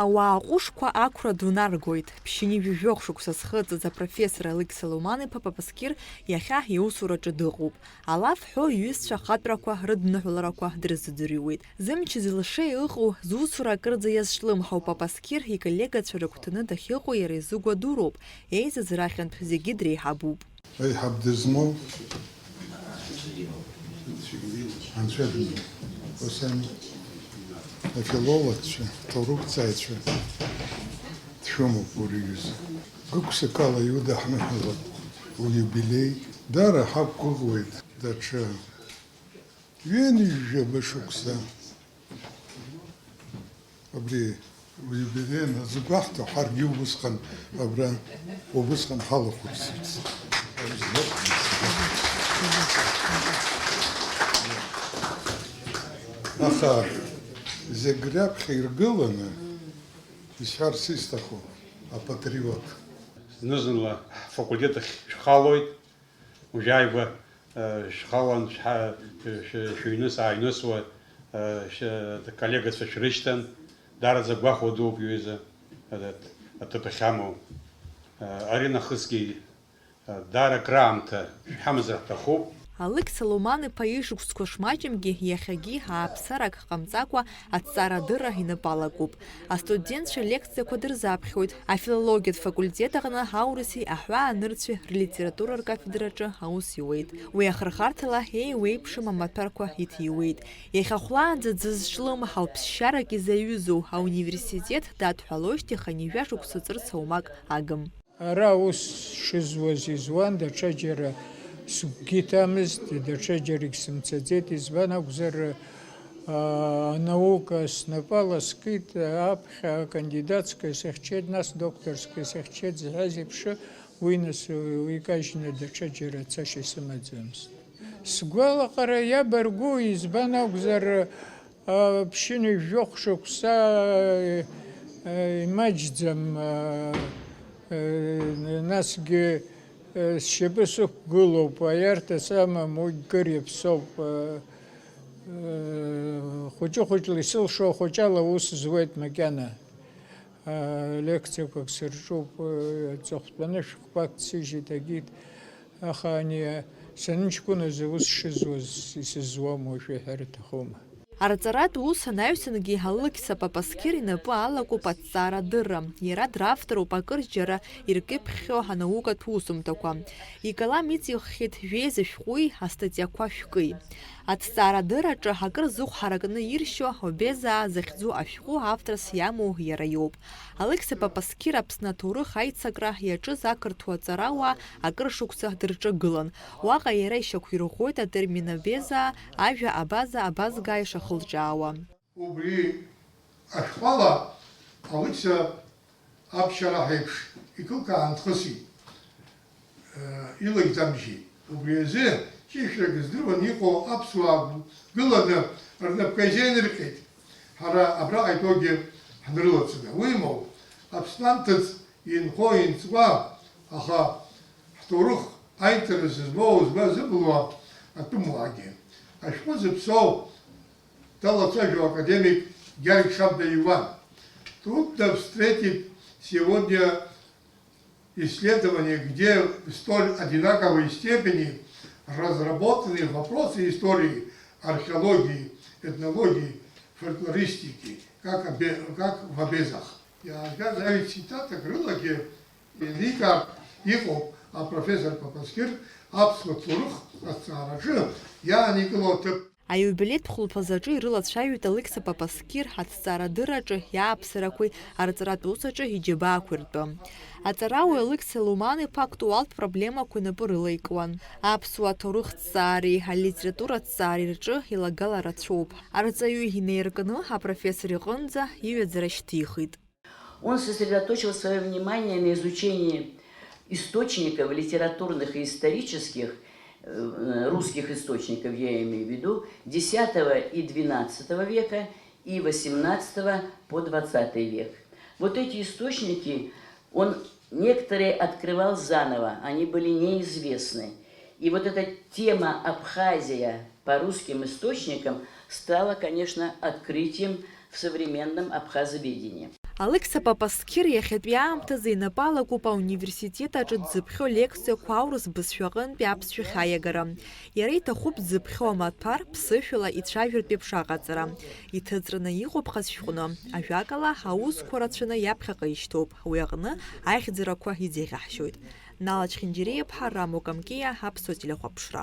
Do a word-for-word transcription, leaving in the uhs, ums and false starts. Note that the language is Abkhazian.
Ауаа ҟәышқәа ақәра ду наргоит. Ԥшьынҩажәи жәохә шықәса зхыҵыз апрофессор Алықьса Ломан-иԥа Папаскир иахьа иусураҿы дыҟоуп. Алаф ҳәо иҩызцәа ахатәрақәа рыдныҳәаларақәа дрызыӡырҩуеит. Зымч зылшеи ыҟоу, зусура акырӡа иазҿлымҳау Папаскир иколлегацәа рыгәҭаны дахьыҟоу иара изы гәадуроуп, еизаз рахьынтә зегьы дреиҳабуп. Аиҳаб дызмоу Анцәа димоу. Ус ами, афилологцәа, ҭоурыхҭҵааҩцәа дшәымоуп уи рҩыза. Гәык-ԥсыкала иудаҳныҳәалап уиубилеи. Даара ҳақәгәыӷуеит даҽа ҩынҩажәаба шықәса. Абри уиубилеи аназгәаҳҭо, ҳаргьы убысҟан абра, убысҟан ҳалахәыцырц. Аха зегь раԥхьа иргыланы, исҳәарц исҭаху, апатриот. Зны-зынла ҳфакультет ахь шәхалоит. Уажәааигәа, э, шәхалан, шәҳа-, шәы-, шәыҩныс-ааҩнысуа, э, шәы-, коллегацәа шәрышьҭан, даараӡа гәахәа дууп, иҩыза, э, аҭыԥ ахьамоу. Э, ари нахысгьы, э, даара акраамҭа шәҳамазар ҳҭахуп. Алықьса Ломан-иԥа ишықәсқәа шмаҷымгьы, иахьагьы ааԥсарак ҟамҵакәа аҭҵаарадырра инапы алакуп. Астудентцәа лекциақәа дырзаԥхьоит. Афилологиатә факультет аҟны аурыси аҳәаа нырцәи рлитература ркафедраҿы аус иуеит. Уи ахырхарҭала еиуеиԥшым амаҭәарқәа иҭиуеит. Иахьа хәлаанӡа дзызҿлымҳау, ԥсшьарак изаҩызоу ауниверситет дадҳәалоижьҭеи хынҩажәа шықәса ҵырц аумак агым. Ара аус шызуаз изуан, даҽаџьара сгәгьы иҭамызт, даҽаџьарагь сымцаӡеит, избан акәзар, аа, анаука снапала скит, аԥхьа акандидатская сыхьчеит, нас докторская сыхьчеит зҳәаз еиԥш, уи нас уи кажьны даҽаџьара цашьа исымаӡамызт. Сгәалаҟара иабаргәу, избан акәзар, Ԥшьынҩажәи жәохә шықәса, э, э, имаҷӡам, э, э, насгьы, э, сшьапы сықәгылоуп, аиарҭа самам, уигь кыр иаԥсоуп, э, э, хәыҷы-хәыҷла исылшо хәыҷала аус зуеит макьана. Лекциақәак сырҿуп, аҵыхәтәаны шәҟәқәак дсыжьит, агид, аха ани саныҷкәыназ аус шызуаз исызуам уажәы ҳәа рҭахума. Арҵаратә ус анаҩсангьы Алықьса Папаскир инапы алакуп аҭҵаарадырра. Иара дравторуп акырџьара иркьыԥхьхьоу анаукатә усумҭақәа. Икалам иҵиххьеит жәеиза шәҟәи астатиақәа шәкыи. Аҭҵаарадырраҿы акыр зыхә ҳаракны иршьо Обезаа захьӡу ашәҟәы авторс иамоу иара иоуп. Алықьса Папаскир Аԥсны аҭоурых аицакра иаҿыз ақырҭуа ҵарауаа акыр шықәса дырҿагылан. Уаҟа иара ишьақәирӷәӷәоит атермин обезаа, ажәа абаза, абазгаа ишахылҿиаауа. Убри ашәҟәала Алықьса аԥшьараҳ еиԥш икылкаан дхысит, э, илагӡамжьит. Убри азы ҷышәрак здыруан иҟоу аԥсуаа гыланы рнапқәа еизеинырҟьеит, ҳара абраҟа итогьы ҳнарылаҵаны. Уимоу, Аԥсны анҭыҵ инхо-инҵуа, аха ҳҭоурых аинтерес змоу, згәы азыбылуа атәымуаагьы. Ашәҟәы зыԥсоу далацәажәо академик Георг Шамба иуан. Трудно встретить сегодня исследование, где в столь одинаковой степени разработаны вопросы истории, археологии, этнологии, фольклористики, как обе-, как в Обезах. Иаазгаз аҩ цитатак рылагьы еиликаартә иҟоуп апрофессор Папаскир аԥсуа ҭоурых азҵаараҿы иааникыло аҭыԥ. Аиубилеитә хәылԥазаҿы ирылацәажәеит Алықьса Папаскир аҭҵаарадырраҿы иааԥсарақәеи арҵаратә усаҿы иџьабаақәеи ртәы. Аҵарауаҩ Алықьса Луман-иԥа актуалтә проблемақәа инапы рылаикуан. Аԥсуа аҭоурыхҭҵаареи алитератураҭҵаареи рҿы илагала рацәоуп. Арҵаҩы инеиркны апрофессор иҟынӡа иҩаӡара шьҭихит. Он сосредоточил своё внимание на изучении источников литературных и исторических, э, русских источников, я имею в виду, десятого и двенадцатого века и восемнадцатого по двадцатый век. Вот эти источники, он некоторые открывал заново, они были неизвестны. И вот эта тема Абхазия по русским источникам стала, конечно, открытием в современном абхазоведении. Алықьса Папасқьыр иахьатәи аамҭазы инапы алакуп ауниверситет аҿы дзыԥхьо лекциақәа аурыс бызшәаҟынтәи аԥсшәахь аиагара. Иара иҭахуп дзыԥхьо амаҭәар ԥсышәала ицәажәартә еиԥш аҟаҵара. Иҭыҵраны иҟоуп ҟазшәҟәны. Ажәакала, аусқәа рацәаны иаԥхьаҟа ишьҭоуп. Уи аҟны аихьӡарақәа изеиӷьаҳшьоит. Нала Чхинџьариа-иԥҳа, Рамо Камкиа, Аԥсуа телехәаԥшра.